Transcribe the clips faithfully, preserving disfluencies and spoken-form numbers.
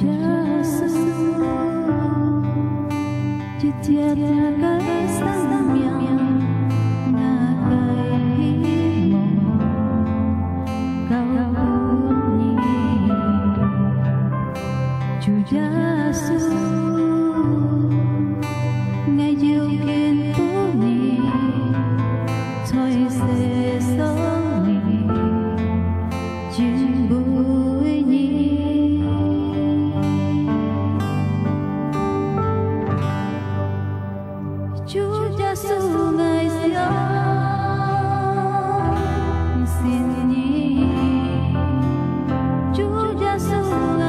耶穌，一切个生命，𠊎个希望，交付你。主耶穌，𠊎要敬拜你，在世上你。 敬畏你。主耶穌，𠊎相信你。主耶穌，𠊎來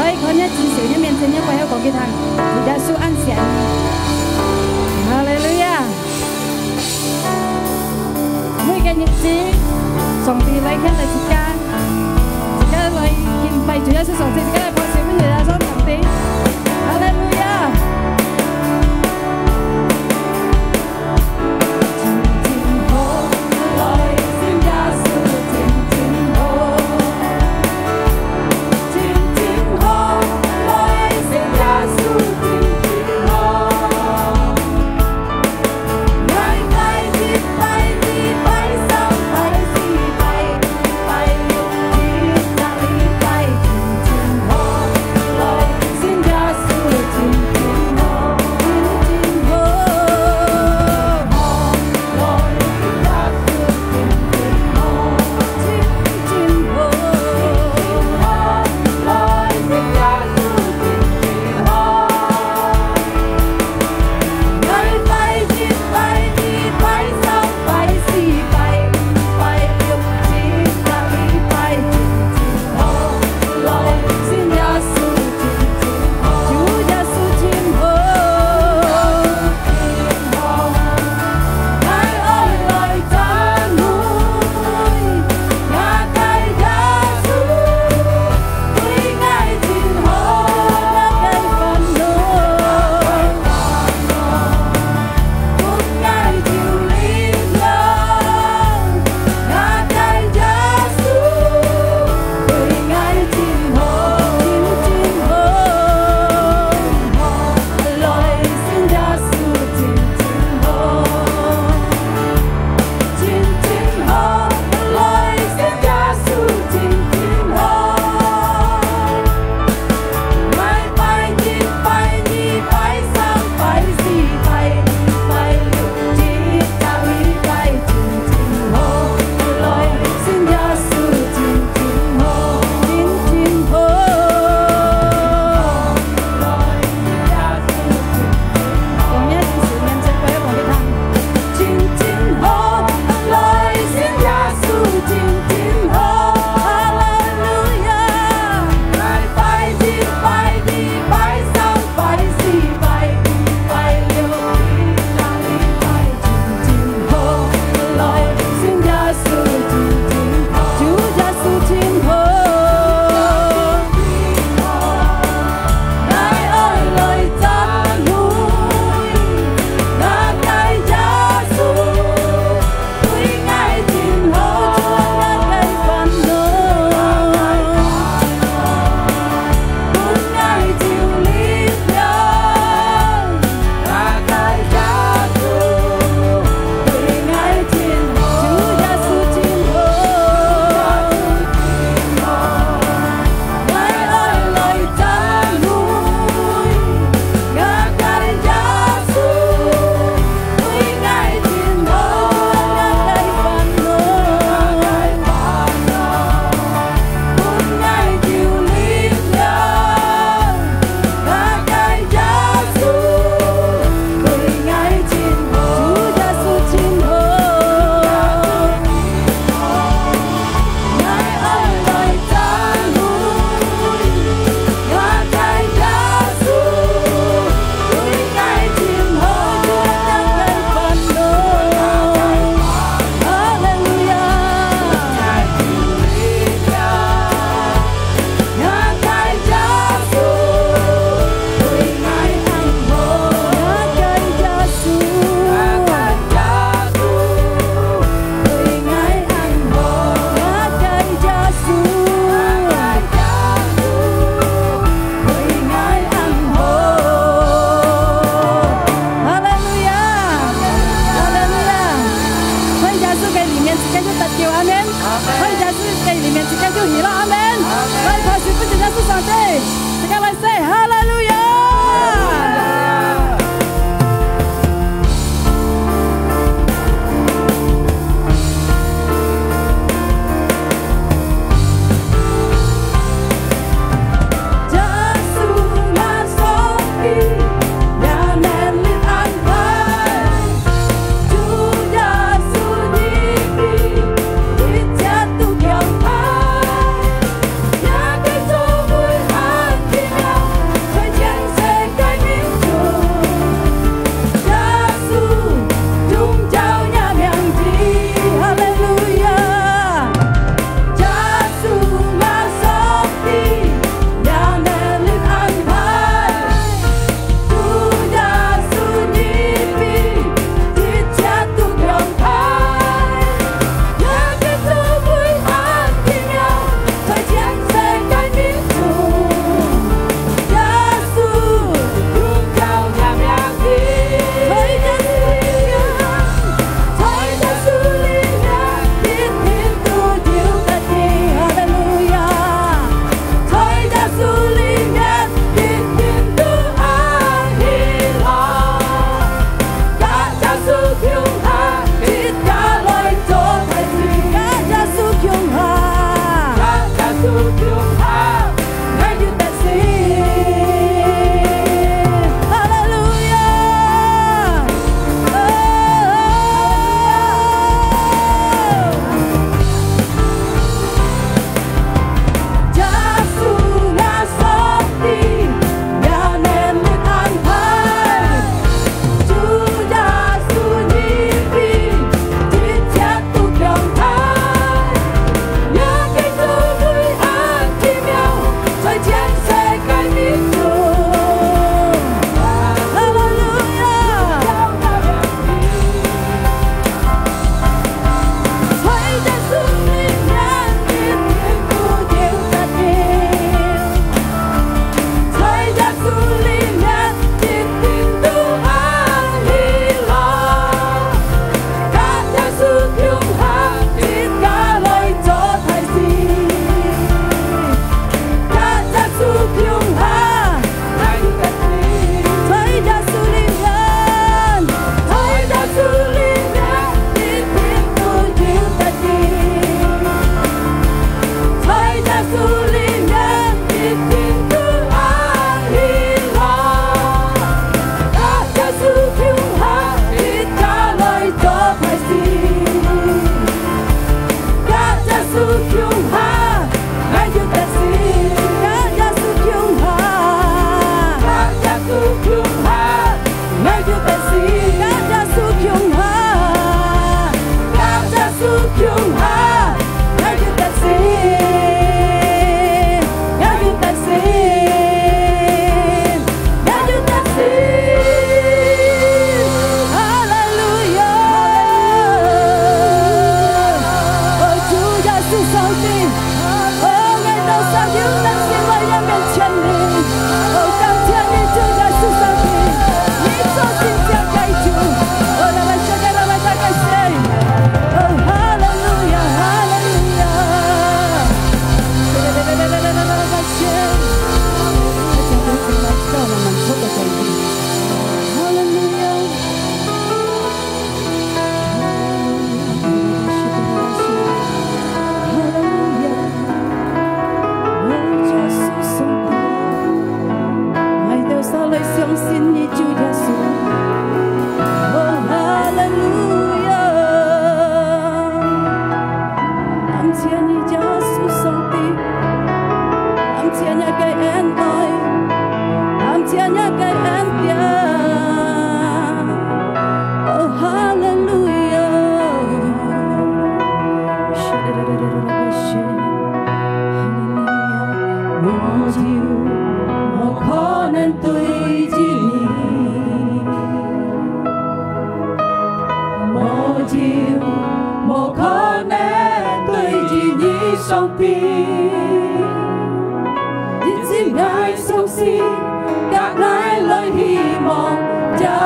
在看這至聖的面前，你會曉講佢聽，主耶穌恁惜你。哈利路亞！每個日子，上帝來牽來自家，自家來敬拜主耶穌上帝，自家來拍手分主耶穌上帝。哈利路亞！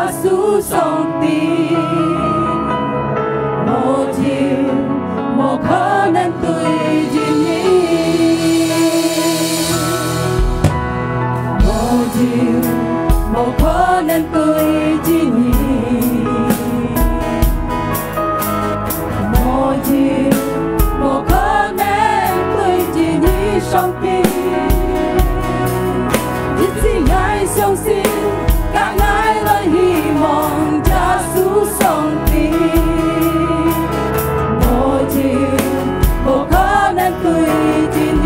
耶穌上帝，無有，無可能對盡你。無有，無可能對盡你。無有，無可能對盡你，上帝。 一直𠊎相信，佮𠊎來希望耶穌上帝，無有，無可能對盡你。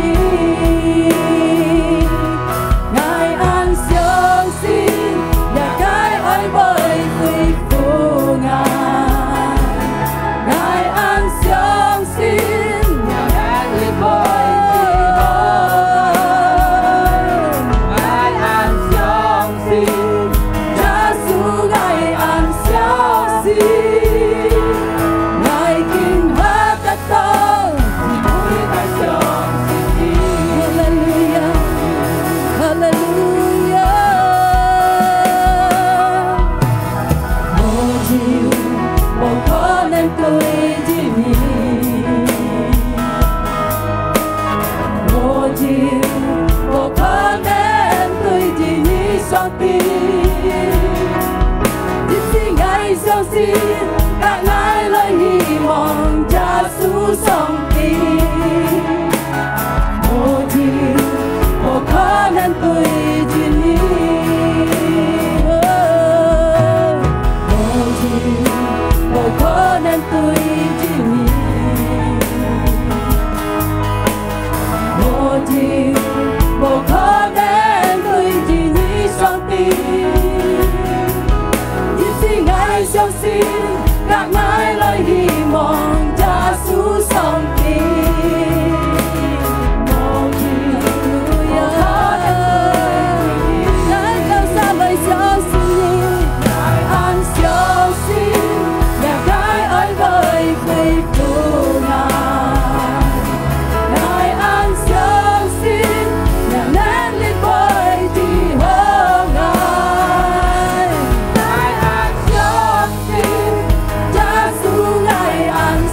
𠊎恁相信，若个愛會恢復𠊎。 𠊎恁相信，若个你會治好𠊎。𠊎恁相信，耶穌，𠊎恁相信，𠊎今下得到，因為𠊎相信你。哈利路亞，哈利路亞。 無有，無可能對盡你。無有，無可能對盡你，上帝。一直𠊎相信，佮𠊎來希望耶穌上帝。 無有，無可能對盡你。無有，無可能對盡你。無有，無可能對盡你，上帝。一直𠊎相信， 佮𠊎來希望耶穌上帝。哈利路亞。𠊎兜儕來相信你。𠊎恁相信，若个愛會恢復𠊎。𠊎恁相信，若能力會治好𠊎。𠊎恁相 耶穌，𠊎恁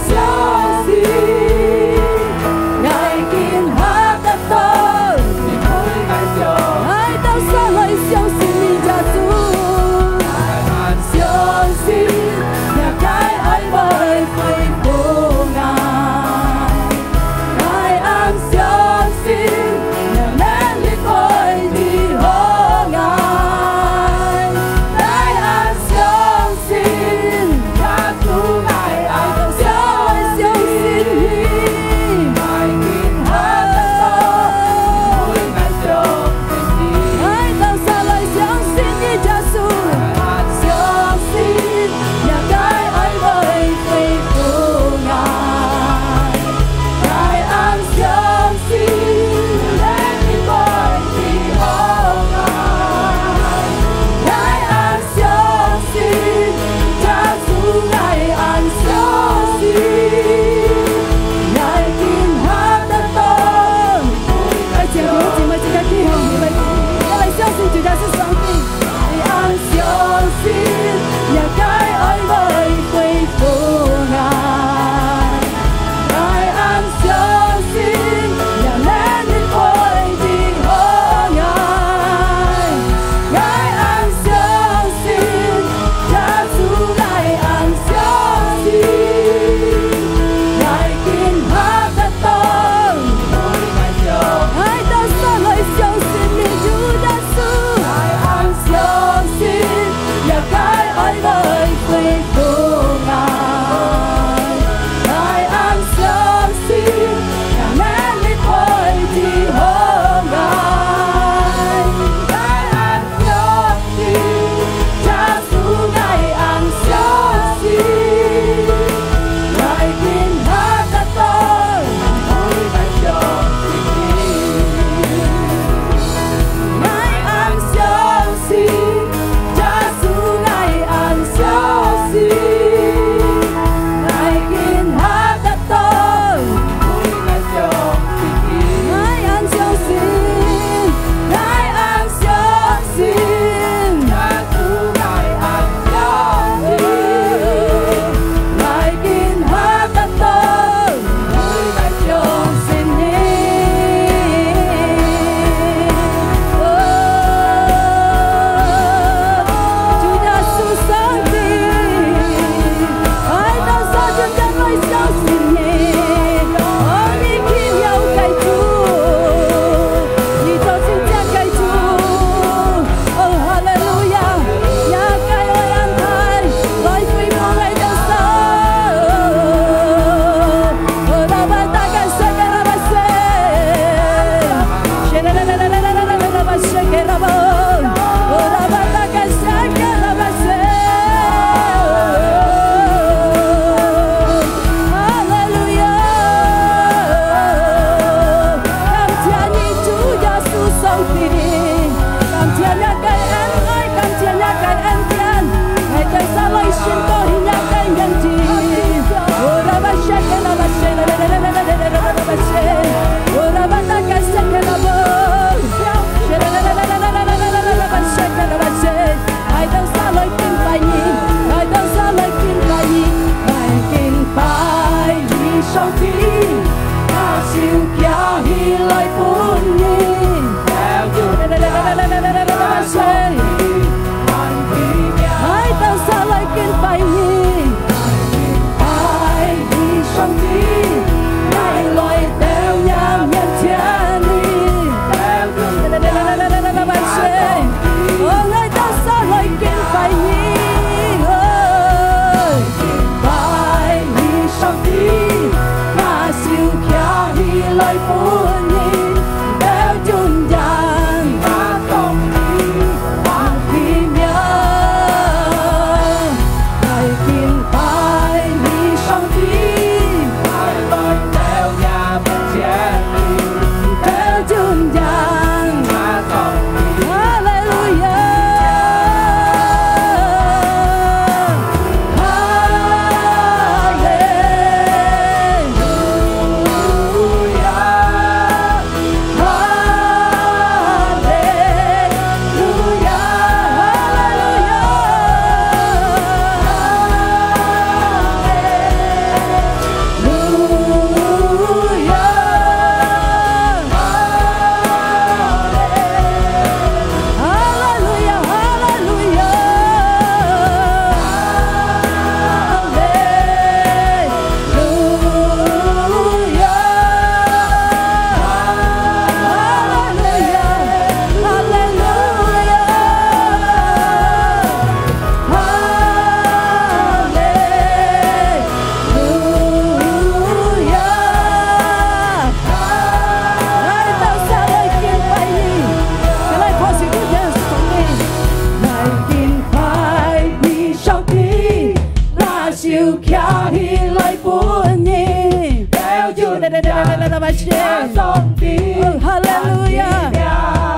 上帝。哦，哈利路亞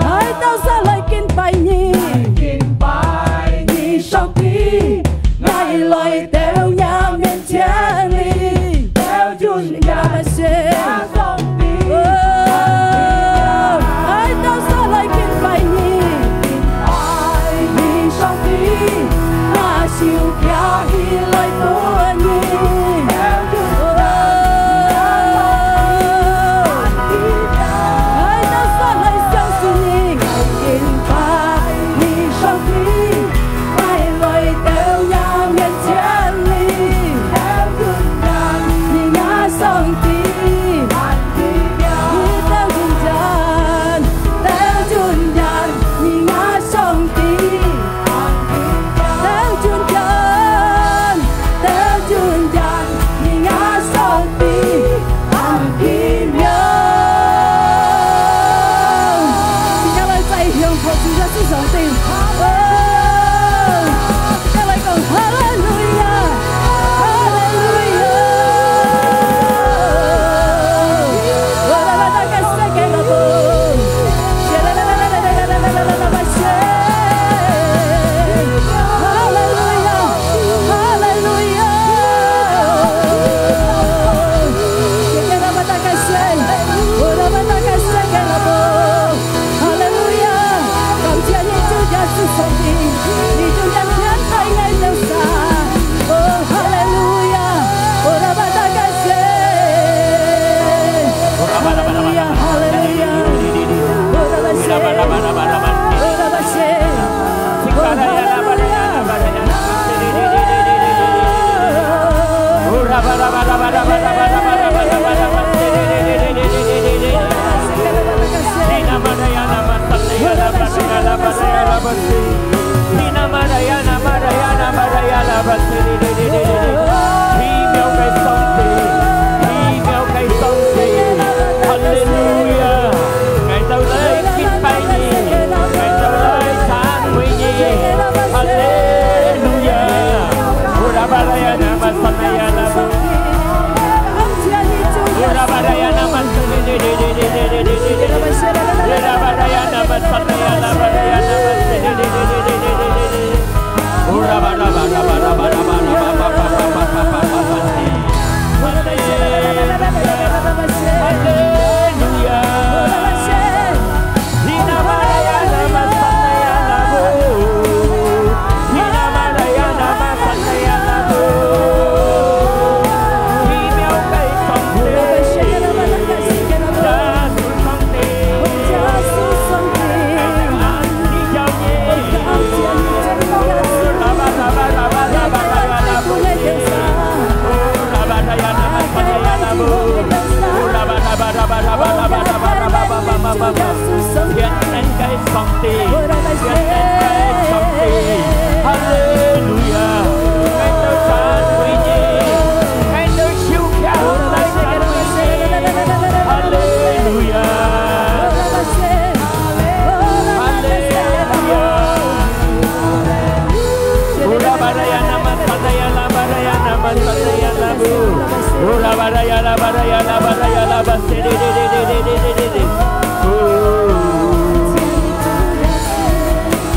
！𠊎兜儕來敬拜你，敬拜你，上帝。𠊎來到若面前哩，到主若面前，上帝。哦，𠊎兜儕來敬拜你，敬拜你，上帝。 那手擎起來分你。愛到山來相信你，敬拜你上帝，愛來到若面前你，你那上帝，你到永遠，到永遠，你那上帝。 到永遠，到永遠，你啊上帝恁奇妙。自家來再向服侍耶穌上帝。哦，自家來講，哈利路亞，哈利路亞。 哈利路亞！感謝你，主耶穌上帝，你就將天開𠊎兜儕。哦，哈利路亞！哦，拉巴達感謝。哈利路亞，哈利路亞。哦，拉巴謝，哦，拉巴謝。哦，哈利路亞。 奇妙个上帝，奇妙个上帝，哈利路亞！𠊎兜來敬拜你，𠊎兜來讚美你，哈利路亞！ 天恩个上帝，天恩个上帝，哈利路亞！𠊎兜讚美你，𠊎兜手擎來讚美你，哈利路亞！哈利路亞！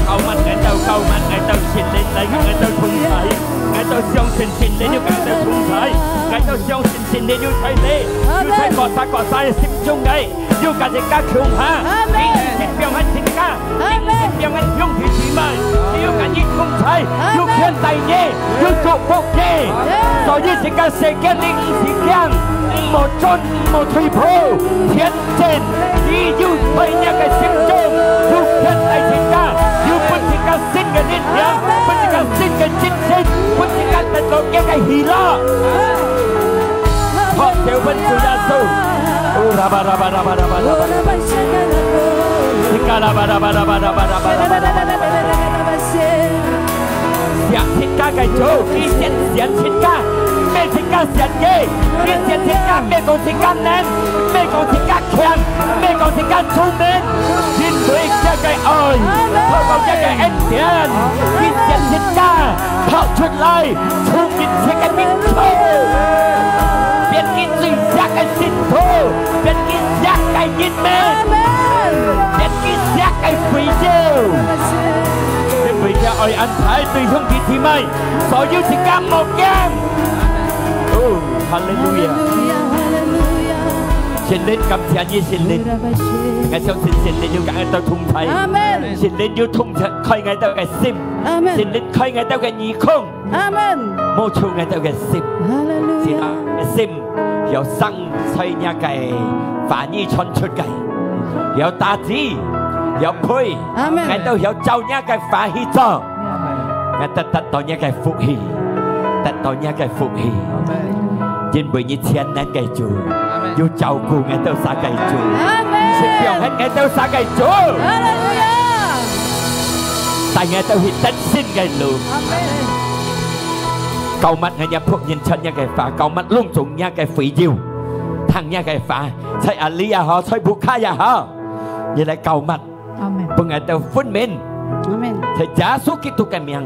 膏抹𠊎兜，膏抹𠊎兜，聖靈來與𠊎兜同在，𠊎兜相信聖靈有佮𠊎兜同在，𠊎兜相信聖靈有在這，有在各儕各儕个心中个。 有佮自家共下，阿們。你一直放下自家，阿們。你一直放下兄弟姊妹，只有佮你同在，阿們。有牽帶你，有祝福你。阿們。所以自家世界你毋使驚，毋好顫，毋好退步，前進。你有在若个心中，有牽帶自家，有分自家新个力量，阿們。分自家新个精神，分自家得到若个喜樂。 好，求問主耶穌。哦，拉巴拉巴拉巴拉巴拉巴拉。自家拉巴拉巴拉巴拉巴拉巴拉。惜自家个主，你先惜自家，毋係自家惜你，你惜自家，毋係講自家能，毋係講自家強，毋係講自家聰明，因為這个愛，透過這个恩典，你惜自家，跑出來。 從一切个病痛，變佢最弱个信徒，變佢來，弟兄姊妹，所有自家莫驚。哦，哈利路亞！哈利路亞，哈利路亞！聖靈，感謝你，聖靈。𠊎相信聖靈有佮𠊎兜同在。阿門。聖靈有同在，開𠊎兜个心。阿門。聖靈開𠊎兜个耳空。阿門。摸觸𠊎兜个心。哈利路亞。使𠊎个心 曉生在若个話語傳出个，曉打子，曉配，阿門。𠊎兜曉照若个話去做，𠊎兜得到若个福氣，得到若个福氣。因為你全能个主，有照顧𠊎兜儕个主，是放忒𠊎兜儕个主，哈利路亞！帶𠊎兜去得勝个路。阿門。膏抹𠊎若僕人傳若个話，膏抹攏總若个會友。 聽若个話，在這裡也好，在屋下也好，你來膏抹，阿門。分𠊎兜分明。阿門。在耶穌基督个名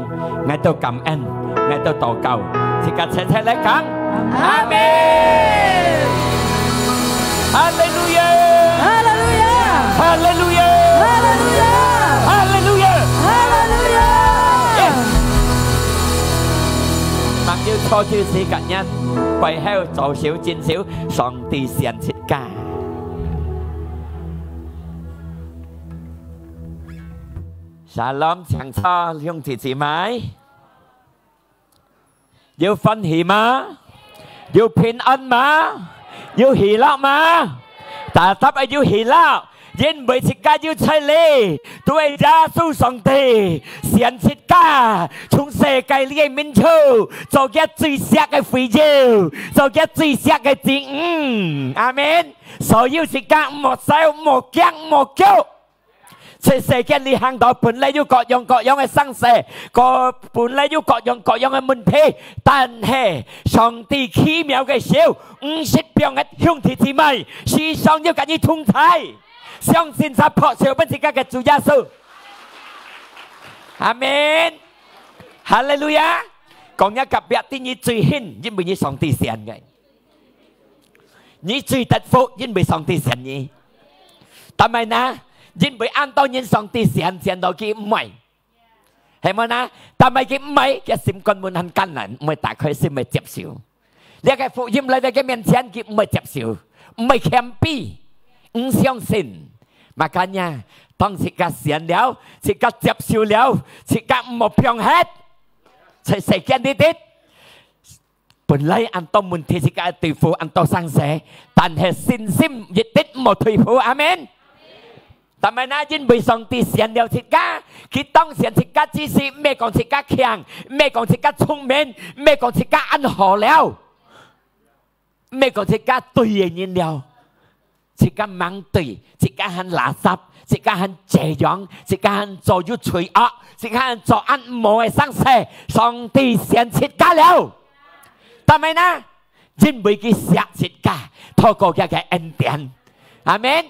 ，𠊎兜感恩，𠊎兜禱告，自家齊齊來講，阿門。哈利路亞！哈利路亞！哈利路亞！哈利路亞！哈利路亞！哈利路亞！Yes！吂有錯就係今日，背後左手、正手，上 帝選自家。Shalom，請坐，兄弟姊妹。有歡喜嗎？有平安嗎？有喜樂嗎？大大个有喜樂，因為自家有在這，都係耶穌上帝選自家，從世界裡个面前，做佢最惜个會友，做佢最惜个子女。阿門。 所以自家莫愁，莫驚，莫噭。在世間裡行到，本來有各樣各樣个生死，各，本來有各樣各樣个問題，但係上帝奇妙个手，毋識放忒兄弟姊妹，時常有佮你同在。相信儕拍手分自家个主耶穌。阿門。哈利路亞。講若隔壁知你最幸，因為你上帝選个。 你最得福，因為上帝選你。但係呢，因為恁多人上帝選，選到佢毋愛，係無呢？但係佢毋愛，佢心肝門還艱難，毋會打開心來接受。這个福音來到佢面前，佢毋會接受，毋會謙卑，毋相信。Makanya，當自家選了，自家接受了，自家毋好放忒，在世間裡底， 本來恁多問題自家對付，恁多生死，但係信心一定毋好退步。阿門。但係呢，因為上帝選了自家，佢當選自家之時，毋係講自家強，毋係講自家聰明，毋係講自家恁好了，毋係講自家對个人了。 自家吂對，自家還垃圾，自家還這樣，自家還做有罪惡，自家還做恁毋好个生事，上帝選自家了。但係呢，因為佢惜自家，透過佢个恩典。阿門。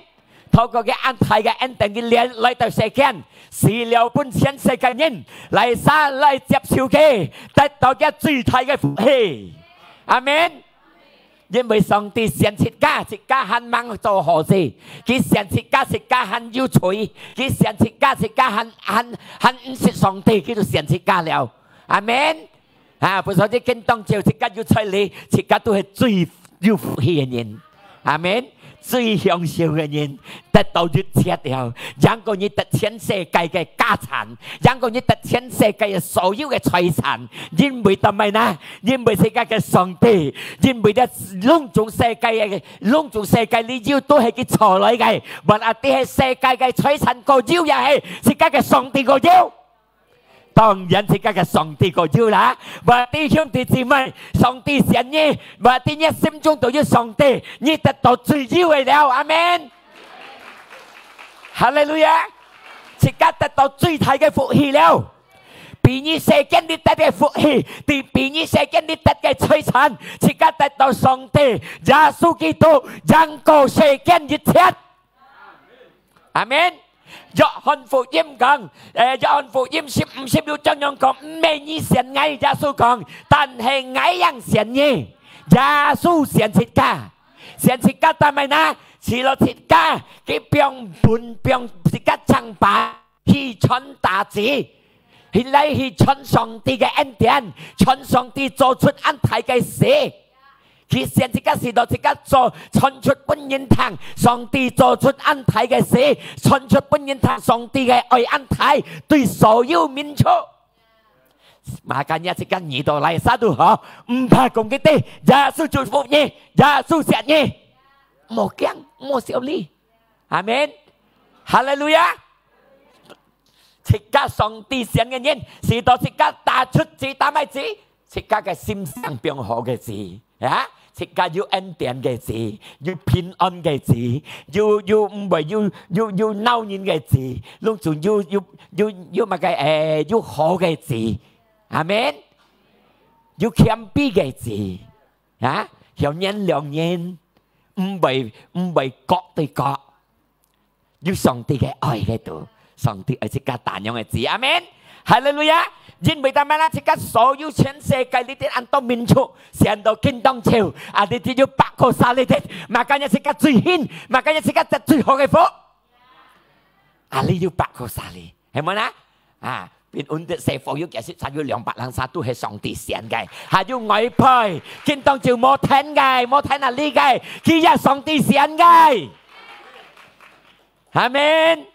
透過佢恁大个恩典，佢來，來到世間，死了分全世界人，來儕來接受佢，得到佢最大个福氣。阿門。 因為上帝選自家，自家還吂做好事，佢選自家，自家還有罪，佢選自家，自家還，還，還毋識上帝，佢就選自家了。阿門。啊，故所以今當晝自家有在這，自家都係最有福氣个人。阿門。最享受个人，得到一切了，贏過你得全世界个家產，贏過你得全世界个所有个財產，因為做麼个呢？ 因為自家个上帝，因為這攏總世界个，攏總世界裡有都係佢造來个，berarti係世界个財產過有也係自家个上帝過有。當然自家个上帝過有啦，berarti兄弟姊妹，上帝選你，berarti你心中都有上帝，你得到最有个了，阿門。哈利路亞！自家得到最大个福氣了。 比你世間裡得个福氣，比，比你世間裡得个財產，自家得到上帝耶穌基督贏過世間一切。阿門。約翰福音講，誒，約翰福音十五、十六章樣講，毋係你選𠊎，耶穌講，但係𠊎正選你。耶穌選自家，選自家做麼个呢？除了自家，佢放本，放自家淨把 去傳達子，佢來去傳上帝个恩典，傳上帝做出恁大个事。佢選自家，使到自家做，傳出分人聽，上帝做出恁大个事，傳出分人聽，上帝个愛恁大，對所有民族。Makanya自家耳朵來啥都好，毋怕講佢哋，耶穌祝福你，耶穌惜你，莫驚，莫愁慮。阿門。哈利路亞。自家上帝選个人，使到自家打出子，打麼子？自家个心上變好个子，啊？自家有恩典个子，有平安个子，有，有毋會有，有，有鬧人个子，攏總有，有，有，有麼个，誒，有好个子。阿門。有謙卑个子，啊？曉原諒人，毋會，毋會角對角。 有上帝个愛个度，上帝愛自家打樣个子。阿門。哈利路亞。因為大家啦，自家所有全世界裡底恁多民族，選到今當晝，啊，裡底有百個沙裡底，makanya自家最興，makanya自家得最好个福。啊，裡有百個沙裡，係無啦？啊，變undit社福有幾時，差有兩百零儕都係上帝選个，還有外派，今當晝無聽个，無聽哪裡个，佢也上帝選个。 阿門。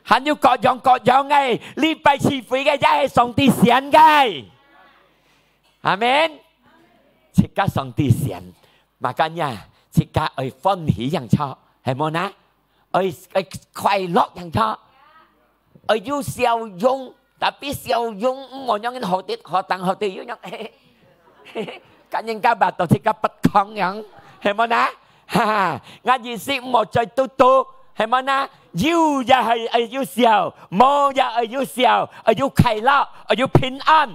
還有各樣各樣个，禮拜聚會个，也係上帝選个。阿門。自家上帝選，makanya自家愛歡喜樣著，係無呢？愛，愛快樂樣著，愛有笑容，tapi笑容毋好樣好得，好當好得有樣，跟人家罵到自家不康樣，係無呢？ 哈哈，𠊎意思毋好嘴嘟嘟，係無呢？有也係愛有笑，無也愛有笑，愛有快樂，愛有平安。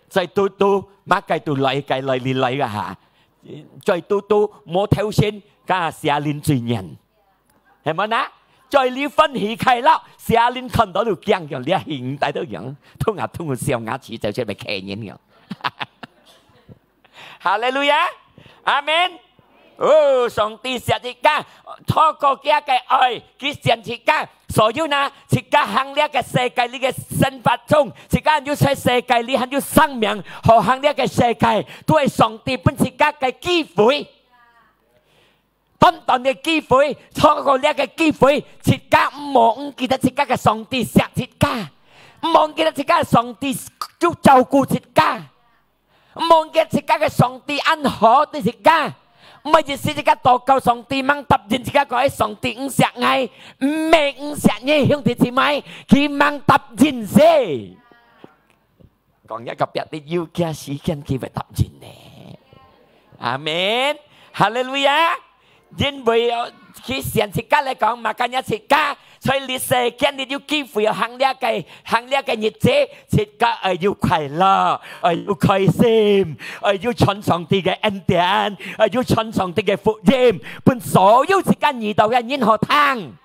嘴嘟嘟，麼个都來，該來，你來个哈。嘴嘟嘟，無頭先，該邪靈最黏。係無呢？嘴裡歡喜快樂，邪靈看到都驚，講這形態都樣，通啊通笑，牙齒走出來客人樣。 哈利路亞，阿門。哦，上帝惜自家，透過佢个愛，佢選自家。所以呢，自家行這个世界，這个生活中，自家還有在世界裡還有生命，好行這个世界，都係上帝分自家个機會。短短个機會，透過這个機會，自家毋好毋記得自家个上帝惜自家，毋好毋記得自家个上帝有照顧自家。 毋好忘記自家个上帝恁好對自家。毋係意思自家禱告上帝吂答應，自家講：「哎，上帝毋惜𠊎，毋係毋惜你，兄弟姊妹，佢吂答應嗄。」講一个別个，有幾時間佢會答應呢？阿門。哈利路亞。 因為，哦，佢選自家來講，makanya自家，在這世間裡有機會行這个，行這个日子，自家愛有快樂，愛有開心，愛有傳上帝个恩典，愛有傳上帝个福音，分所有自家遇到个人好聽。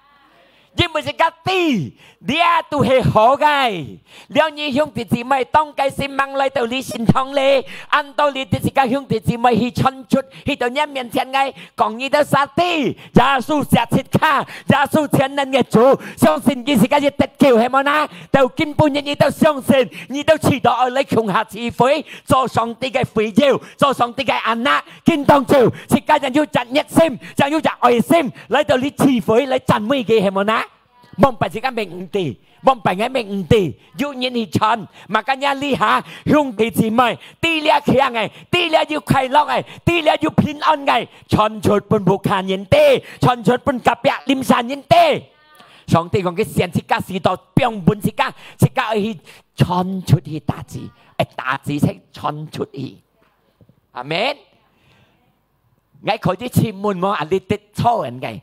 因為自家知，這都係好个。 了你兄弟姊妹，當該時吂來到你身旁咧，恁多你自家兄弟姊妹去傳出，去到你面前个，講你兜儕知，耶穌惜自家，耶穌全能个主，相信佢自家就得救，係無呢？到今晡日你兜相信，你兜知道愛來共下聚會，做上帝个會友，做上帝个anak，今當晝，自家正有隻熱心，正有隻愛心，來到你聚會來讚美佢，係無呢？ 往擺自家乜毋知，往擺𠊎乜毋知，有人去傳，makanya這下兄弟姊妹，知這慶个，知這有快樂个，知這有平安个，傳出分屋下人知，傳出分隔壁鄰舍人知。上帝講佢選自家時到放分自家，自家愛去傳出去打子，愛打子先傳出去。阿門。𠊎可以請問無？啊，你得錯人个。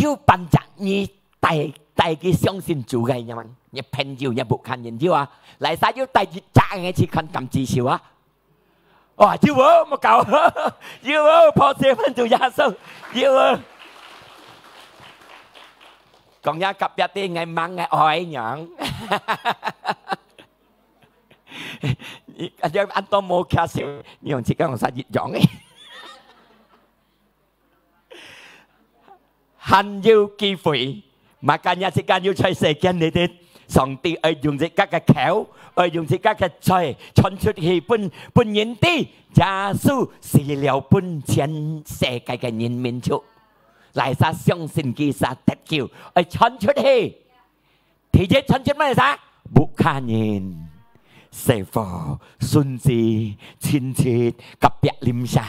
有半隻你帶，帶佢相信主个人嗎？你朋友，你屋下人有啊？哪儕有帶一隻个去看感覺受啊？哇，有哦，莫搞，有哦，拍手分主耶穌，有哦。講呀，隔壁个𠊎吂个愛樣。你，你恁多無care受，你用自家用煞一樣个。 還有機會，makanya自家有在世間裡底，上帝愛用自家个口，愛用自家个嘴傳出去分，分人知，耶穌死了分全世界个人民族，哪儕相信佢儕得救，愛傳出去。第一傳出麼儕？屋下人、細伙、孫子、親戚、隔壁鄰舍，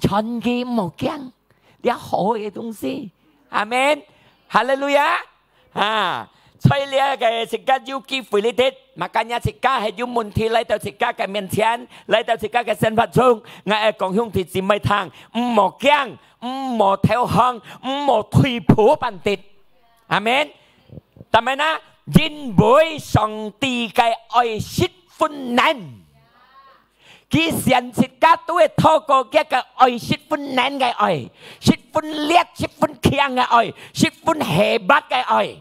傳佢莫驚。 這好个東西。阿門。哈利路亞。啊，在這个自家有機會裡底，makanya自家係有問題來到自家个面前，來到自家个生活中，𠊎愛講兄弟姊妹聽，毋好驚，毋好投降，毋好退步半滴。阿門。但係呢，因為上帝个愛十分能， 佢選自家都係透過佢个愛，十分能个愛，十分烈、十分強个愛，十分黑白个愛。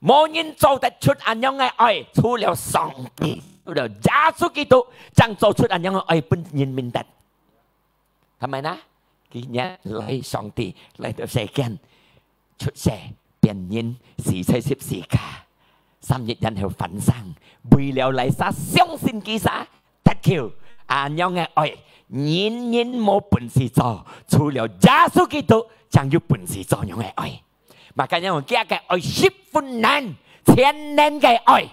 無人做得出恁樣个愛，除了上帝，除了耶穌基督，正做出恁樣个愛分人民得。但係呢，今日來上帝來到世間， 出世、變人、死在十字架，三日然後翻生，為了哪儕相信佢儕得救。恁樣个愛，人人無本事做，除了耶穌基督正有本事做樣个愛。Makanya佢个愛十分能，全能个愛。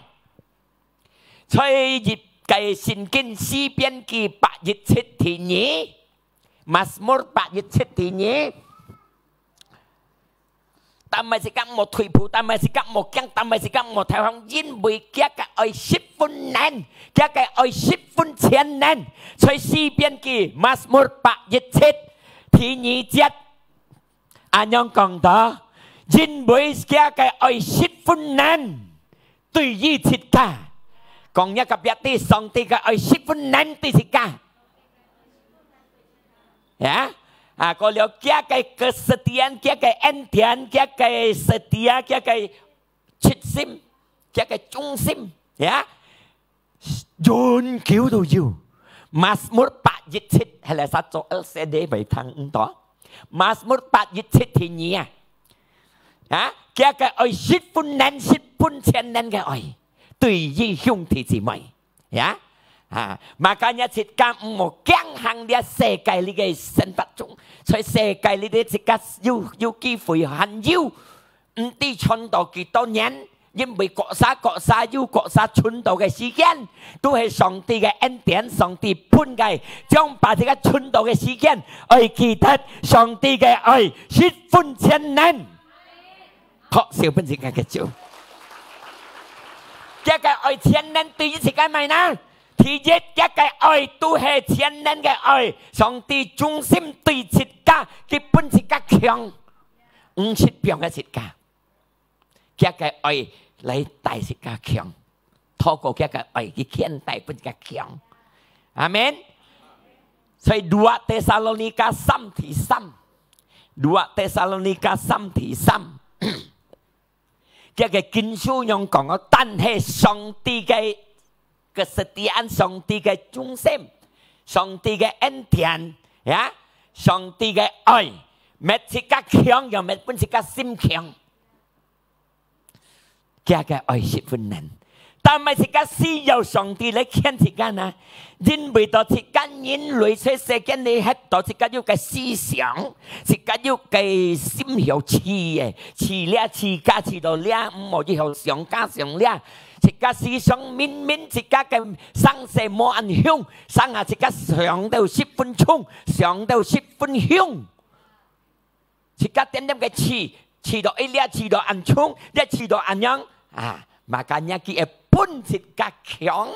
在一个聖經詩篇記百一七第二，Mazmur百一七第二。 但係自家莫退步，但係自家莫驚，但係自家莫投降，因為佢个愛十分能，佢个愛十分全能。在詩篇記，Mazmur百一七第二節，恁樣講到，因為佢个愛十分能， 對於自家。講若隔壁知，上帝个愛十分能對自家。Ya，啊，過了佢个kesetiaan，佢个恩典，佢个setia，佢个熱心，佢个忠心，ya，永久都有。Mazmur百一七，係來煞做L C D會聽毋到。Mazmur百一七第二啊。 啊，佢个愛十分能，十分全能个愛，對於兄弟姊妹，ya，啊，makanya自家毋好驚行這世界裡个生活中，在世界裡个自家有，有機會還有，毋知存到幾多年，因為各儕各儕有各儕存到个時間，都係上帝个恩典，上帝分个，將把自家存到个時間，愛記得上帝个愛十分全能。 拍手分自家个主。佢个愛全能對於自家麼个呢？第一，佢个愛都係全能个愛，上帝忠心對自家，佢分自家強，毋識放个自家。佢个愛來帶自家強。 透過佢个愛，佢牽帶分自家強。阿門。所以Dua Tesalonika三第三，Dua Tesalonika三第三，佢个經書樣講哦，但係上帝个，个setia，上帝个忠心，上帝个恩典，ya，上帝个愛，make自家強，又make分自家心強。 佢个愛十分能。但係自家需要上帝來牽自家呢，因為到自家人類在世間裡歇到自家有个思想，自家有个心曉試个，試這試加試到這，毋好以後想加想這。自家思想明明自家个生死無恁凶，生下自家想到十分重，想到十分凶。 自家點點个試，試到一粒，試到恁重，一試到恁樣，啊，makanya佢會分自家強，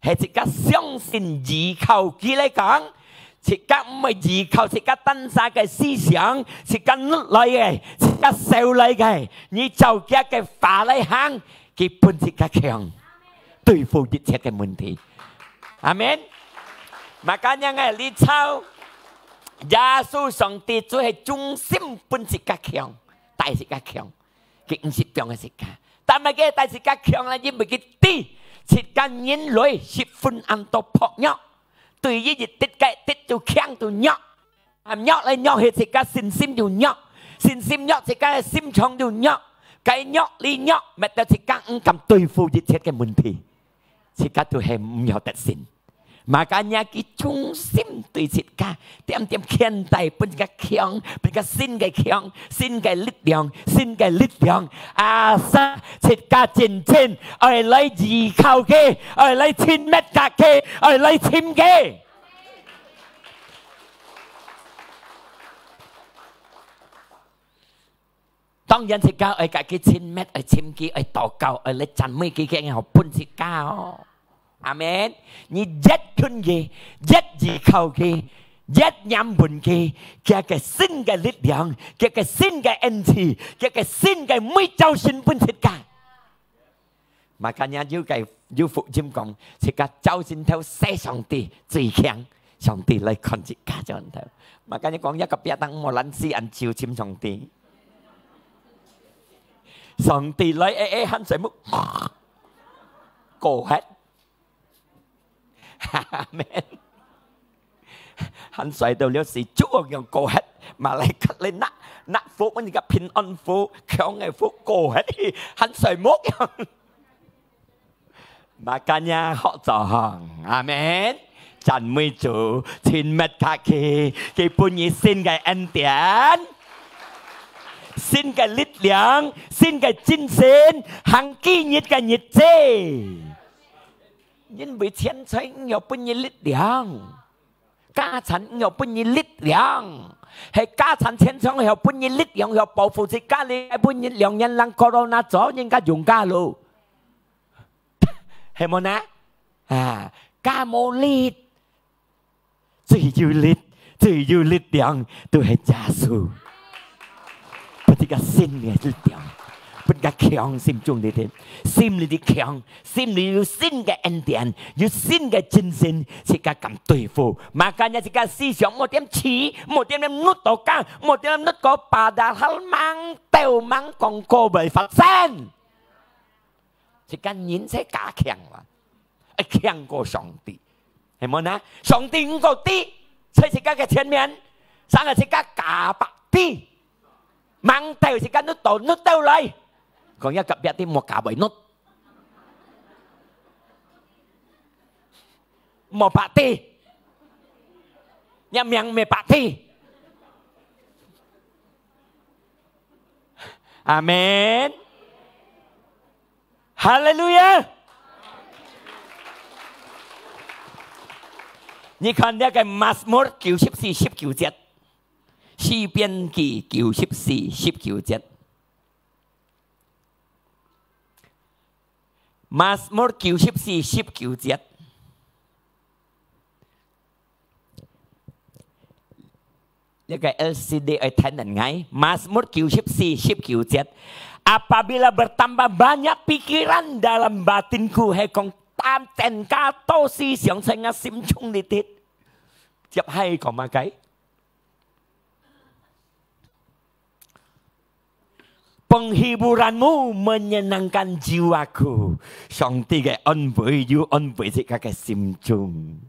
係自家相信依靠佢來講，自家毋係依靠自家單儕个思想，自家努來个，自家受來个，你照佢个話來行， 佢分自家強，對付一切个問題。阿門。Makanya𠊎哩操，耶穌上帝就係忠心分自家強，帶自家強，佢毋識放个自家。但係佢帶自家強呢，因為佢知自家人類十分恁多薄弱，對於一滴个一滴就強就弱。 啊，弱來弱去，自家信心就弱，信心弱，自家个心腸就弱，該弱哩弱，搣到自家毋敢對付一切个問題，自家都係毋曉得勝。Makanya佢忠心對自家，點點牽帶，分自家強，分自家新个強，新个力量，新个力量。啊，sa，自家真正愛來依靠佢，愛來親密佮佢，愛來尋佢。 當然，自家愛佮佢親密，愛尋佢，愛禱告，愛來讚美佢，佢好分自家哦。阿門。你越近佢，越依靠佢，越仰望佢，佢个新个力量，佢个新个恩賜，佢个新个每朝晨分自家。 Makanya有个，有福音講，自家朝晨頭喊上帝最強，上帝來看自家朝晨頭。Makanya講，一个別當莫懶尸，恁就尋上帝。上帝來，哎，哎，喊睡目，過忒。 阿門。還睡到了時，就樣過忒，馬來克來拿，拿福，阮个平安福，強个福過忒，還睡目樣。Makanya好做行，阿門。讚美主，親密佮佢，佢分你新个恩典，新个力量，新个精神，行今日个日子。 因為錢財毋曉分你力量，家產毋曉分你力量，係家產錢財曉分你力量，曉保護自家哩，愛分你兩年人corona走，人家用家咯，係無呢？啊，家無力， 最有力、最有力量，都係耶穌。分自家新个力量，分自家強，心中裡頭，心裡頭強，心裡有新个恩典，有新个精神，自家敢對付。Makanya自家思想，莫點試，莫點點努到家，莫點點努到padahal吂兜吂講過會發生。自家人才加強哇。 愛強過上帝，係無呢？上帝毋過知，在自家个前面，生个自家加百知，吂兜自家努到努兜來，講一隔壁知莫加會努，莫百知，若命毋係百知。阿門。 哈利路亞！你看這个Mazmur九十四十九節，詩篇記九十四十九節。Mazmur九十四十九節。 這个L C D愛聽人𠊎，Mazmur九十四十九節。Apabila bertambah banyak pikiran dalam batinku，係講當增加多思想在𠊎心中裡頭。接下講麼个？ Penghiburan-Mu menyenangkan jiwaku。上帝个安慰又安慰自家个心中。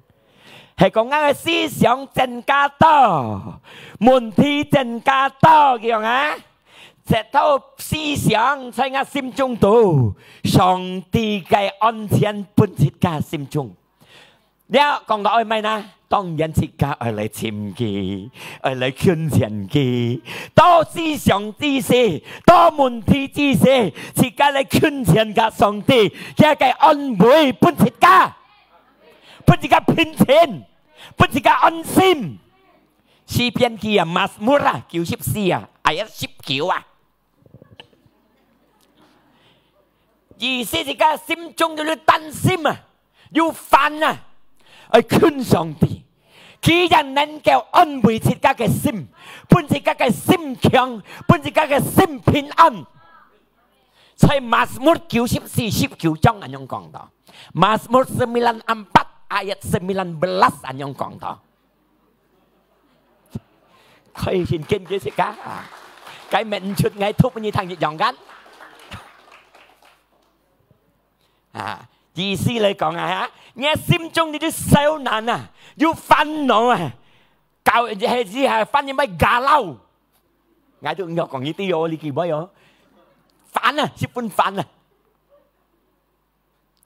係講𠊎个思想增加多，問題增加多，佢講啊，這兜思想在𠊎心中肚，上帝个安全分自家心中。 了，講到愛麼个呢？當然自家愛來尋佢，愛來近前佢。多思想之時，多問題之時，自家來近前个上帝，佢个安慰分自家，分自家平靜，分自家安心。詩篇記啊，Mazmur啊，九十四啊，ayat十九啊。 意思自家心中有擔心啊，有煩啊，愛近上帝，佢正能夠安慰自家个心，分自家个心強，分自家个心平安。在Mazmur九十四十九章恁樣講到，Mazmur sembilan empat ayat sembilan belas恁樣講到。 開心見佢自家啊，該面出𠊎讀你聽一樣kan。啊，意思來講啊，哈，你心中你就愁難啊，有煩惱啊，搞，係，係，係，煩惱乜galau。𠊎都毋曉講呢啲哦，你記毋記哦？煩啊，十分煩啊。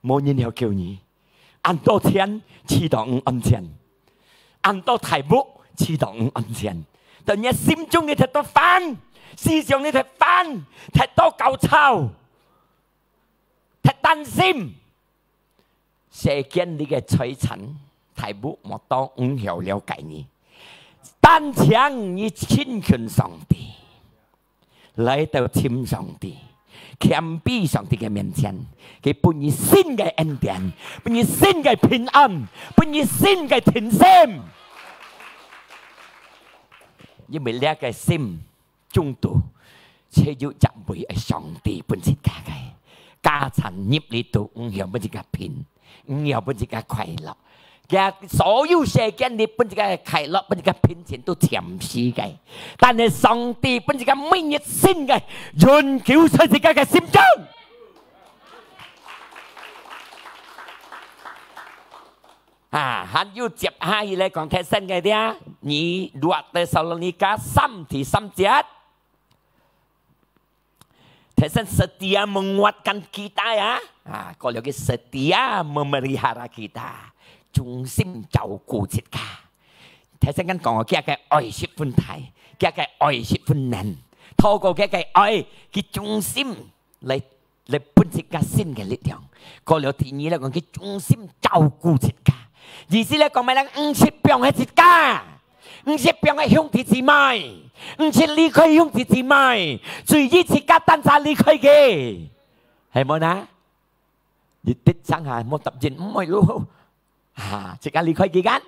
無人曉救你，恁多錢，試著毋安全，恁多大屋，試著毋安全。但你心中你忒多煩，思想你忒煩，忒多攪吵，忒擔心。 世間裡个財產、大屋、摩托，毋曉了解你。單淨你親近上帝，來到尋上帝，謙卑上帝个面前，佢分你新个恩典，分你新个平安，分你新个定心。因為這个心 中途，只有一位个上帝分自家个，家產入裡肚，毋曉分自家拼，毋曉分自家快樂。佢所有世間裡分自家个快樂，分自家拼錢都暫時个，但係上帝分自家每日新个，永久在自家个心中。 啊，還有接下去來講，提醒个咧，你二Tesalonika三第三節，提醒setia menguatkan kita啊，啊，過了个setia memelihara kita，忠心照顧自家。提醒緊講哦，佢个愛十分大，佢个愛十分能，透過佢个愛，佢忠心來 來分自家新个力量。過了第二來講，佢忠心照顧自家。意思來講，麼人毋識放忒自家，毋識放忒兄弟姊妹，毋識離開兄弟姊妹，隨意自家單儕離開个，係無呢？你得上下無答應，毋會咯，啊，自家離開佢間。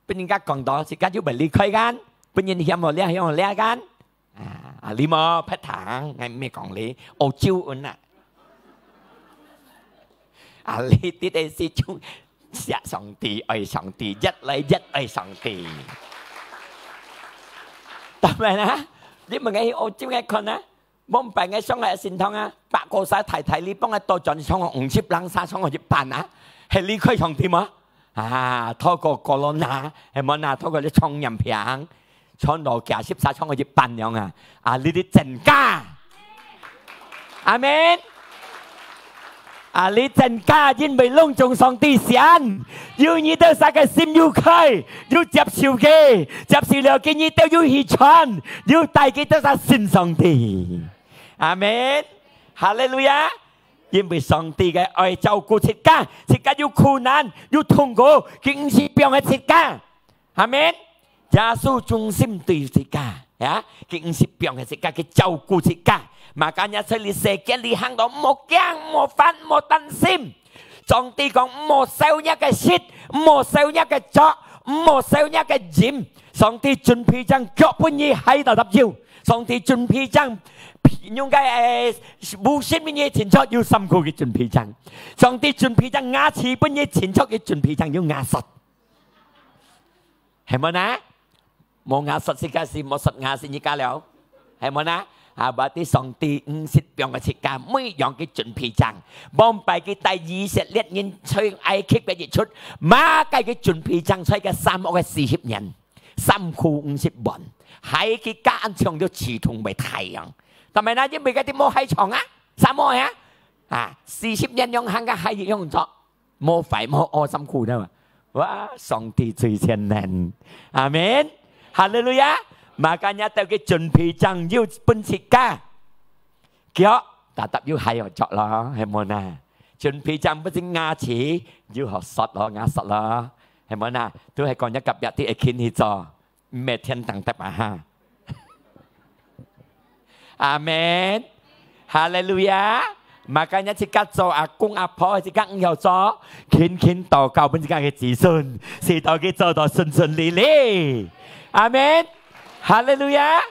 分人家講到，自家就會離開間，分人嫌好掠，嫌好掠間。啊，啊，你無別聽，𠊎毋係講你，澳洲人啊。啊，你這个時就惜上帝，愛上帝，越來越愛上帝。當然啦，你問𠊎去澳洲𠊎看啊， 往擺𠊎上个聖堂啊，百個儕大大禮拜，𠊎倒轉上五十零儕上一半啊，係離開上帝無？啊，透過corona，係無啊？透過這傳染病，傳到幾十儕上一半樣啊！啊，你的增加，阿門。 啊，你增加，因為攏總上帝選，有你兜儕个心有開，有接受佢，接受了佢，你兜有去傳，有帶佢兜儕信上帝。阿門。哈利路亞。因為上帝个愛照顧自家，自家有苦難，有痛苦，佢毋識放忒自家。 阿門。耶穌忠心對自家，呀，佢毋識放忒自家，佢照顧自家。Makanya在這世間裡行到，莫驚，莫煩，莫擔心。上帝講，莫愁若个食，莫愁若个著，莫愁若个飲。上帝準備正腳分你鞋到搭腰。上帝準備正用个，誒，布鞋分你穿著，有衫褲佢準備正。上帝準備正牙齒分你穿著，佢準備正有牙刷。 係無呢？無牙刷自家時，無刷牙時自家了，係無呢？啊，berarti上帝毋識放忒自家，每樣佢準備正。往擺佢帶以色列人出埃及个一出，麼个佢準備正在該沙漠个四十年，衫褲毋識換，鞋佢加恁長就刺痛會大樣。但係呢，因為該地無鞋床啊，沙漠啊，啊，四十年樣行个鞋樣著。 無壞無屙衫褲呢嘛。哇，上帝最全能。阿門。哈利路亞。Makanya兜佢準備正有分自家，腳，tetap有鞋好著咯，係無呢？準備正分自家牙齒，有好刷咯，牙刷咯，係無呢？都係講若隔壁啲會勤去做。 毋係天堂得啊哈。阿門。哈利路亞。Makanya自家做阿公阿婆，自家毋曉做，勤勤禱告分自家个子孫，使到佢做到順順利利。阿門。哈利路亞。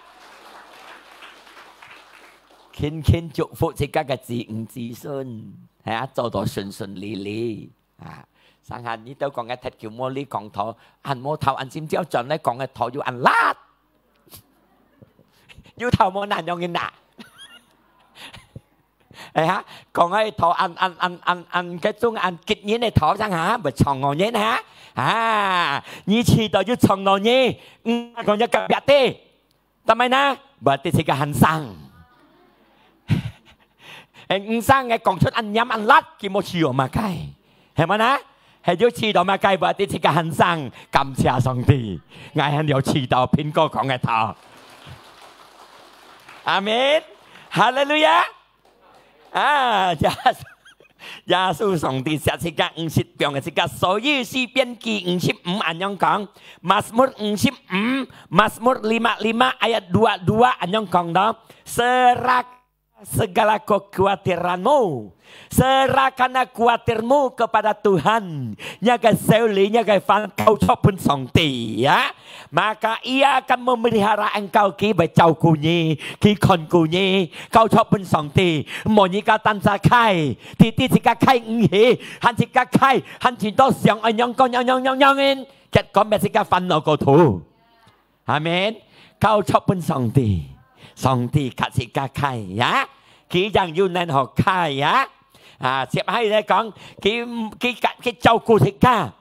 勤勤祝福自家个子女子孫，係啊，做到順順利利。 啊，上下你兜講个忒久無理講道，恁無頭，恁今朝轉來講个道又恁辣。有頭無？恁樣个哪？哎呀，講个道恁，恁，恁，恁，恁，該種恁激人个道上下，會撞到人啊！啊，你試到就撞到你，嗯，講若隔壁个。 但係呢，berarti自家還生。毋生个講出恁嚴恁辣，佢無試著麼个，係無呢？係有試著麼个，話你自家喊聲感謝上帝，𠊎還有試著蘋果講个道。阿門，哈利路亞！啊，耶穌，耶穌上帝惜自家，毋識放个自家，所以詩篇記五十五恁樣講，Mazmur五十五，Mazmur lima lima ayat dua dua恁樣講到，Serah segala kekuatiranmu, serahkanlah kuatirmu kepada Tuhan，若个愁慮，若个煩惱交出分上帝啊。Maka Ia akan memelihara engkau，佢會照顧你，佢看顧你，交出分上帝。莫你个單隻開，弟弟自家開毋起，還自家開，還真多想愛仰講仰仰仰仰，結果乜自家煩惱過頭。 阿門。交出分上帝，上帝甲自家開呀，佢正有能好開呀。啊，接下來講，佢佢佢照顧自家，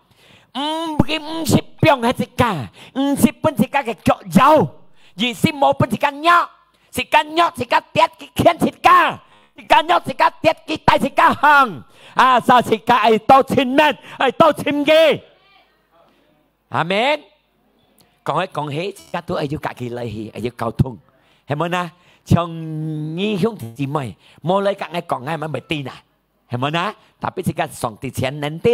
嗯，佢毋識放忒自家，毋識分自家个腳搖，意思無分自家弱，自家弱自家跌，佢牽自家，自家弱自家跌，佢帶自家行。啊，所以自家愛多親密，愛多親近。 阿門。講來講去，自家都愛有家己來去，愛有溝通，係無呢？像你兄弟姊妹，無來甲𠊎講，𠊎乜毋知呢，係無呢？Tapi自家上帝全能的，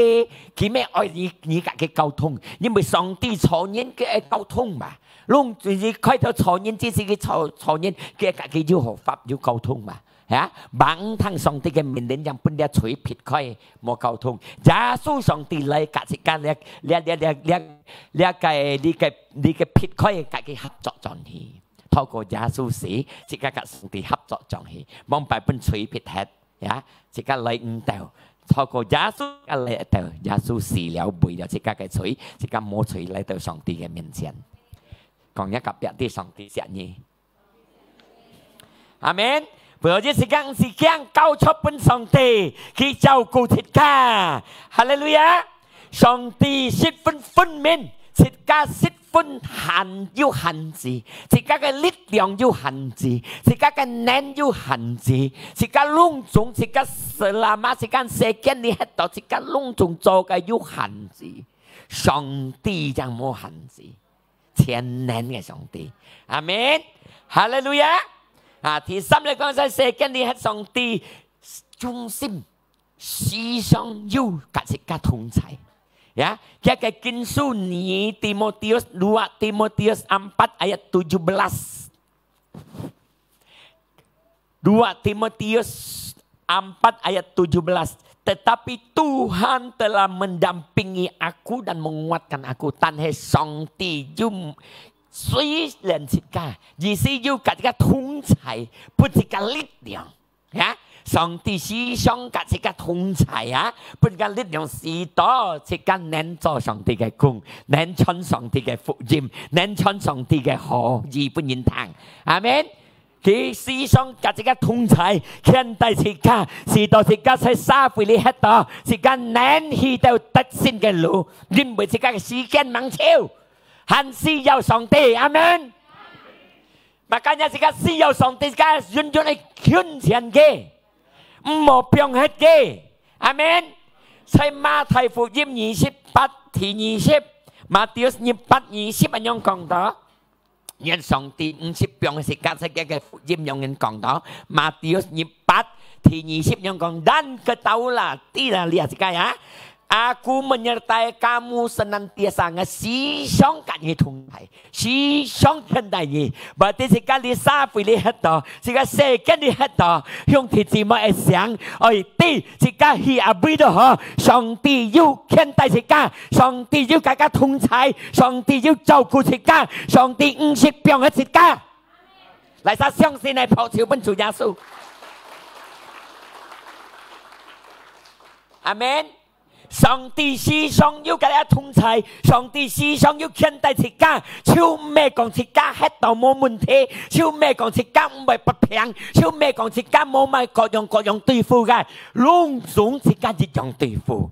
佢乜愛你，你甲佢溝通，因為上帝造人佢愛溝通嘛。攏佢開頭造人，只是佢造造人，佢甲佢有合法有溝通嘛。 呀，吂聽上帝个命令，正分這喙撇開，無溝通。耶穌上帝來甲自家這這這這這个你个你个撇開，甲佢合作轉去。透過耶穌死，自家甲上帝合作轉去，莫擺分喙撇忒，呀，自家來毋到。透過耶穌，自家來到，耶穌死了，為了自家个罪，自家無罪來到上帝个面前。講一个別个，上帝惜你。 阿門。Berarti自家毋使驚，交出分上帝，佢照顧自家。哈利路亞！上帝十分分明，自家十分限有限制，自家个力量有限制，自家个能有限制，自家攏總，自家selama，自家世間裡歇到，自家攏總做个有限制。上帝正無限制。 全能个上帝。阿門。哈利路亞！啊，第三來講，在世間裡歇上帝忠心，時常有甲自家同在。呀，佢个經書二Timotius，dua Timotius empat ayat tujuh belas。 Dua Timotius empat ayat tujuh belas, "Tetapi Tuhan telah mendampingi aku dan menguatkan aku." 但係上帝有，雖然自家，意思有甲自家同在，分自家力量。呀，上帝時常甲自家同在啊，分自家力量，使到自家能做上帝个工，能傳上帝个福音，能傳上帝个好意分人聽。阿門。 佢時常甲自家同在，牽帶自家，使到自家在社會裡歇到，自家能去到得勝个路，因為自家个時間吂少，還需要上帝。阿門。Makanya自家需要上帝，自家永遠愛近前佢，毋好放忒佢。阿門。在馬太福音二十八第二十，Matius二十八二十恁樣講到。 願上帝毋識放自家，在佢个福音樣人講到，Matius二十八第二十樣講，"Dan ketahuilah," 知啦，這自家啊，"Aku menyertai kamu senantiasa," 𠊎時常甲你同在，時常牽帶你。Berarti自家這社會裡歇到，自家世間裡歇到，兄弟姊妹愛想，愛知 自家去啊位都好，上帝有牽帶自家，上帝有甲自家同在，上帝有照顧自家，上帝毋識放忒自家。來，相信个拍手分主耶穌。阿門。上帝時常有甲自家同在，上帝時常有牽帶自家，就毋係講自家歇到無問題，就毋係講自家毋會發病，就毋係講自家無麼个各樣各樣對付个。 攏總自家一樣對付。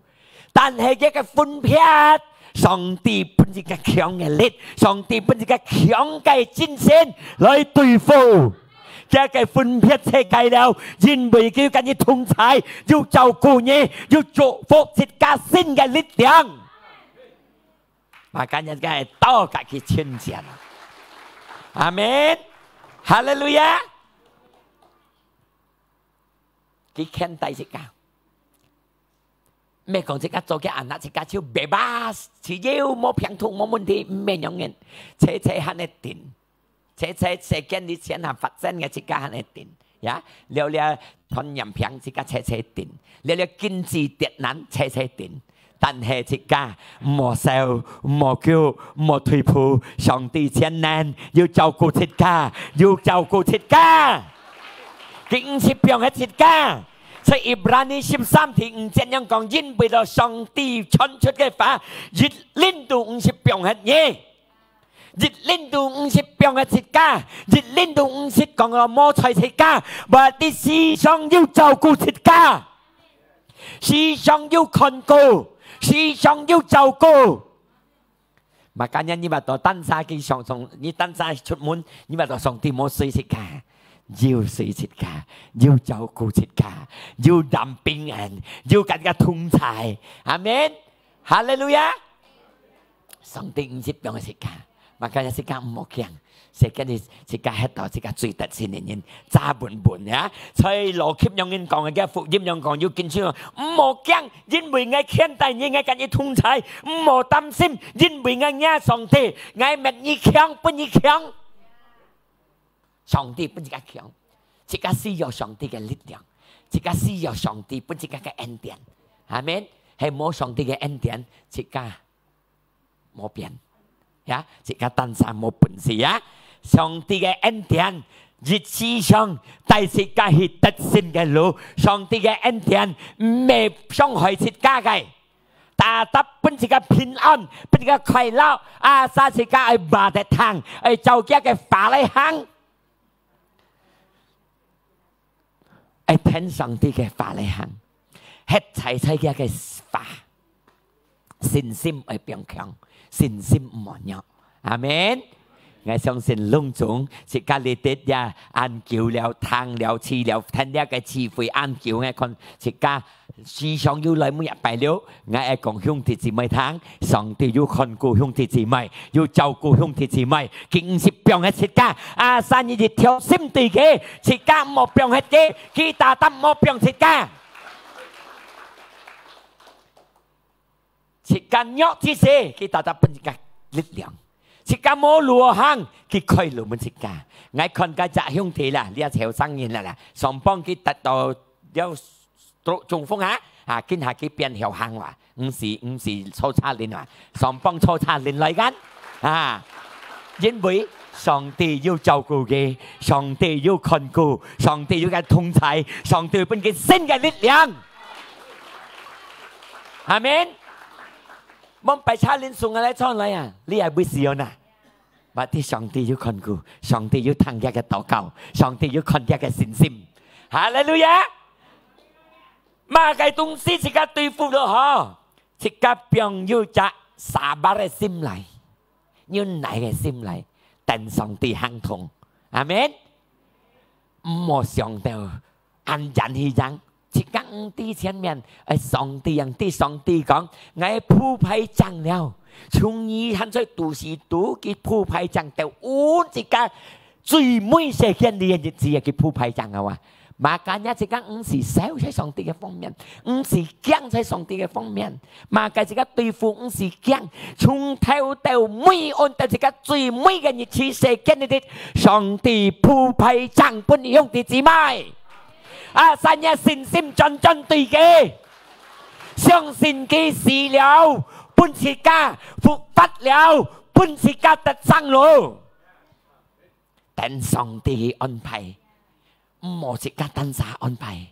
但係佢个分別，上帝分自家強个力，上帝分自家強个精神來對付。佢个分別世界了，因為佢有佮你同在，有照顧你，有祝福自家新个力量。嘛，今日个到家己親切。阿門。哈利路亞。佢牽帶自家。毋係講自家做个anak，自家就bebas，自由，無病痛，無問題，毋係樣人。切切還係定。 切切世間裡錢還發展个自家還係定，呀，了了傳染病自家切切定，了了經濟跌難切切定，但係自家莫愁，莫憂，莫退步，上帝全能，有照顧自家，有照顧自家。佢毋識放忒自家。所以Ibrani十三第五節樣講，因為了上帝傳出个話，一輪都毋識放忒你。 一輪都毋識放忒自家，一輪都毋識講了無睬自家，berarti時常有照顧自家，時常有看顧，時常有照顧。Makanya你話到單儕去上，上，你單儕出門，你話到上帝無隨自家，有隨自家，有照顧自家，有dampingan，有佮自家同在。阿門。 哈利路亞！上帝毋識放忒自家，makanya自家毋好驚。世間裡自家歇到自家最得勝个人，揸穩穩呀。在羅輯樣人講个，福音樣講，有經書講，毋好驚，因為𠊎牽帶你，𠊎佮你同在。毋好擔心，因為𠊎若上帝，𠊎搣你強，分你強。 上帝分自家強，自家需要上帝个力量，自家需要上帝分自家个恩典。阿門。係無上帝个恩典，自家無變。呀，自家單儕無本事呀。上帝个恩典，一時常帶自家去得勝个路。上帝个恩典，毋係傷害自家个。 tetap分自家平安，分自家快樂，asal自家愛berdaya，愛照佢个話來行，愛聽上帝个話來行，歇在在佢个話，信心愛變強，信心毋好弱。阿門。 𠊎相信攏總，自家這兜也恁久了，聽了、試了，聽這个聚會恁久，𠊎看自家時常有來每一擺了。𠊎愛講兄弟姊妹聽，上帝有看顧兄弟姊妹，有照顧兄弟姊妹，佢毋識放忒自家。Asal你一條心對佢，自家毋好放忒佢，佢tetap毋好放自家。 自家弱之時，佢tetap分自家力量。自家無路好行，佢開路分自家。𠊎看該隻兄弟啦，這後生人啦啦，上幫佢得到了stroke中風啊，啊，今下佢變曉行哇，毋使，毋使坐車輪哇，上幫坐車輪來緊，啊，因為上帝有照顧佢，上帝有看顧，上帝有佢同在，上帝分佢新个力量。 阿門。望擺車輪送𠊎來坐來啊，你也會使用啊。Berarti上帝有看顧，上帝有聽佢个禱告，上帝有看佢个信心。哈利路亞！麼个東西自家對付了吼，自家放有隻sabar个心來，忍耐个心來，等上帝行動。阿門。毋好想到 恁遠去行，自家毋知前面，哎，上帝，毋知上帝講，𠊎鋪排正了，從你還在肚屎肚，佢鋪排正到，有自家最尾世間裡个日子，佢鋪排正了啊。Makanya自家毋使愁在上帝个方面，毋使驚在上帝个方面。 Makanya自家對付毋使驚，從頭到尾，按到自家最尾个日子，世間裡底，上帝鋪排正分兄弟姊妹。Asal你信心專專對佢，相信佢死了，分自家復活了，分自家得生路。等上帝安排，毋好自家單儕安排。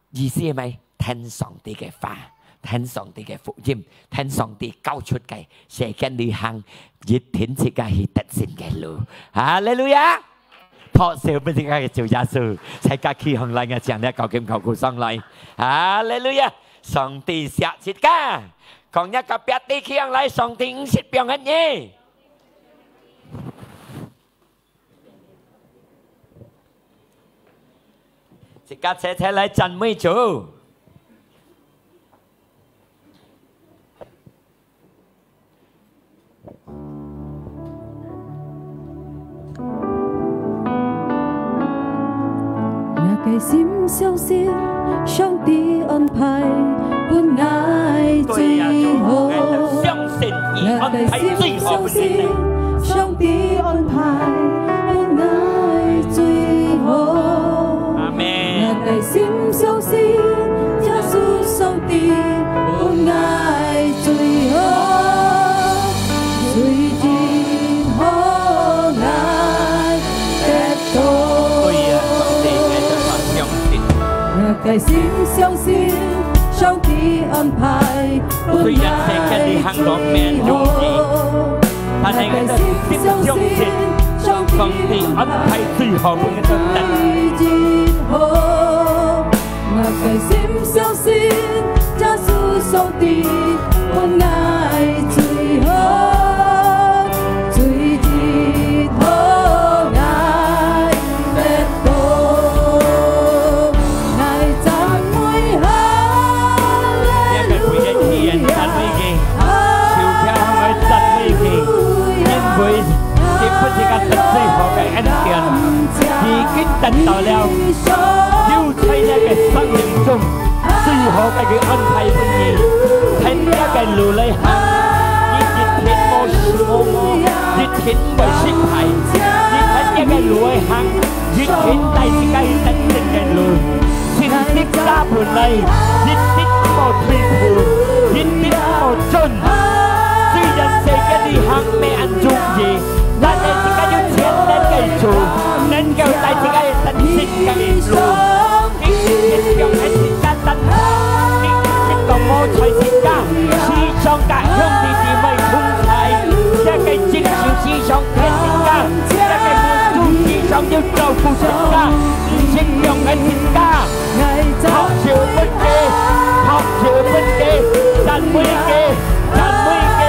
意思係麼个？聽上帝个話，聽上帝个福音，聽上帝交出个，世間裡行，一定自家去得勝个路。哈利路亞！拍手分自家个主耶穌，大家企䟘來，𠊎請你交金交鼓上來。哈利路亞！上帝惜自家，講若隔壁个企䟘來，上帝毋識放忒你。自家齊齊來讚美主。 𠊎个心相信上帝安排分𠊎最好。相信伊安排最好分你。上帝安排分𠊎最好。阿门。个心相信耶稣上帝分𠊎最好，最近好𠊎得到。对呀，上帝，我就相信。我个心相信上帝安排分虽然世界里行路面容易，但是我个心相信上帝安排最好分你个。最近好。 我个心相信耶稣上帝分𠊎最好，最近好𠊎得到。𠊎赞美哈利路亚，哈利路亚。 因为佢分自家得最好个恩典，已经得到了，有在你个生命中最好个佢安排分你，在你个路里行，你一定无事无无，一定毋会失败，你在你个路里行，一定带自家去得胜个路。 神自家本来一滴都无退步，一滴都无准。虽然世界里行毋恁容易，但是自家有全能个主，能够带自家去得胜个路。你一定要爱自家单单，你一定要无在自家，时常甲兄弟姊妹同在，这个真是时常骗自家，这个牧师时常要照顾自家。 一定要爱自家，拍手分佢，拍手分佢，赞美佢，赞美佢。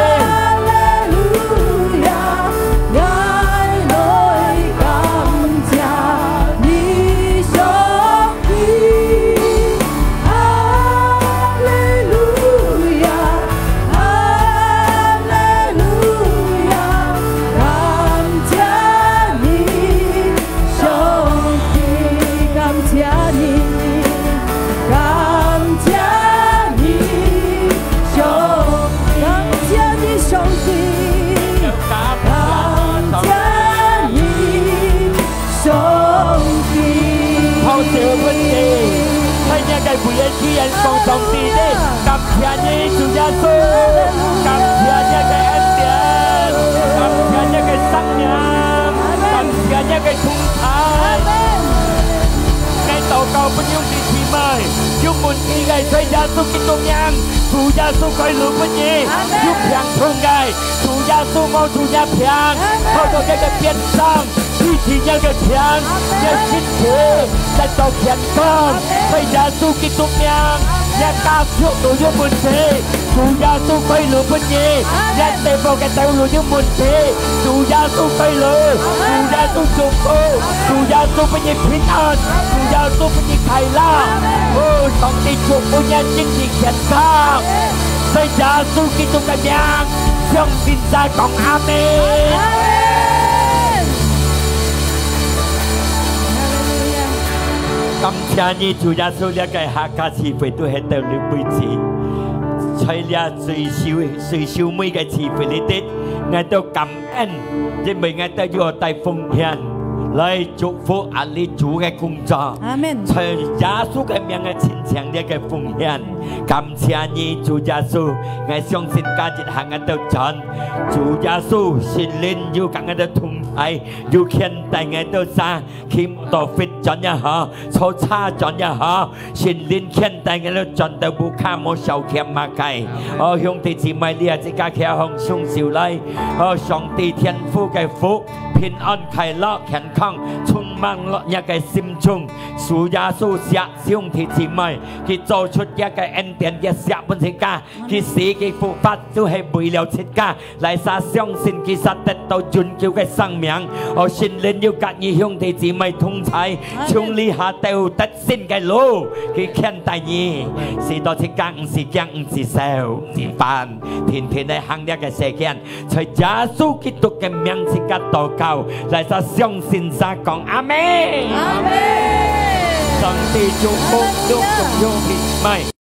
拍手分佢，在你个V I P人讲上帝呢，感谢你主耶稣，感谢你个恩典，感谢你个生命，感谢你个同在。𠊎祷告分兄弟姊妹，有问题个在耶稣基督名，主耶稣开路分你，有病痛个，主耶稣摸出你病，透过这个鞭伤， 医治你个病，你个身体得到健康，在耶稣基督名，你个家族都有问题，主耶稣开路分你，你个地方个道路有问题，主耶稣开路，主耶稣祝福，主耶稣分你平安，主耶稣分你快乐。哦，上帝祝福你身体健康，在耶稣基督个名。 相信再讲阿门。感谢你，主耶稣，这个客家聚会都系到你为止，在这最秀最秀美个聚会里底，我都感恩，因为我都有带奉献来祝福阿里主个工作。阿门。在耶稣个名个亲情这个奉献。 感谢你，主耶稣，𠊎相信今日行个到转，主耶稣，圣灵有同个到同在，有牵带个到啥，去到fit转也好，坐车转也好，圣灵牵带个到转到屋下无少欠嘛个。哦，兄弟姊妹，你也自家企好双手来，哦，上帝天父个福，平安快乐，健康，充望落若个心中，主耶穌惜兄弟姊妹，佢做出這个恩典，佢惜分自家，佢死，佢復活，就係為了自家。來，儕相信佢，儕得到永久个生命。哦，聖靈又佮你兄弟姊妹同在，阿門。從這下兜得勝个路，佢牽帶你，使到自家毋使驚，毋使愁，毋使煩，天天來行這个世間。 在耶穌基督个名自家禱告，來，儕相信，儕講阿門。阿門。上帝祝福，祝福兄弟姊妹。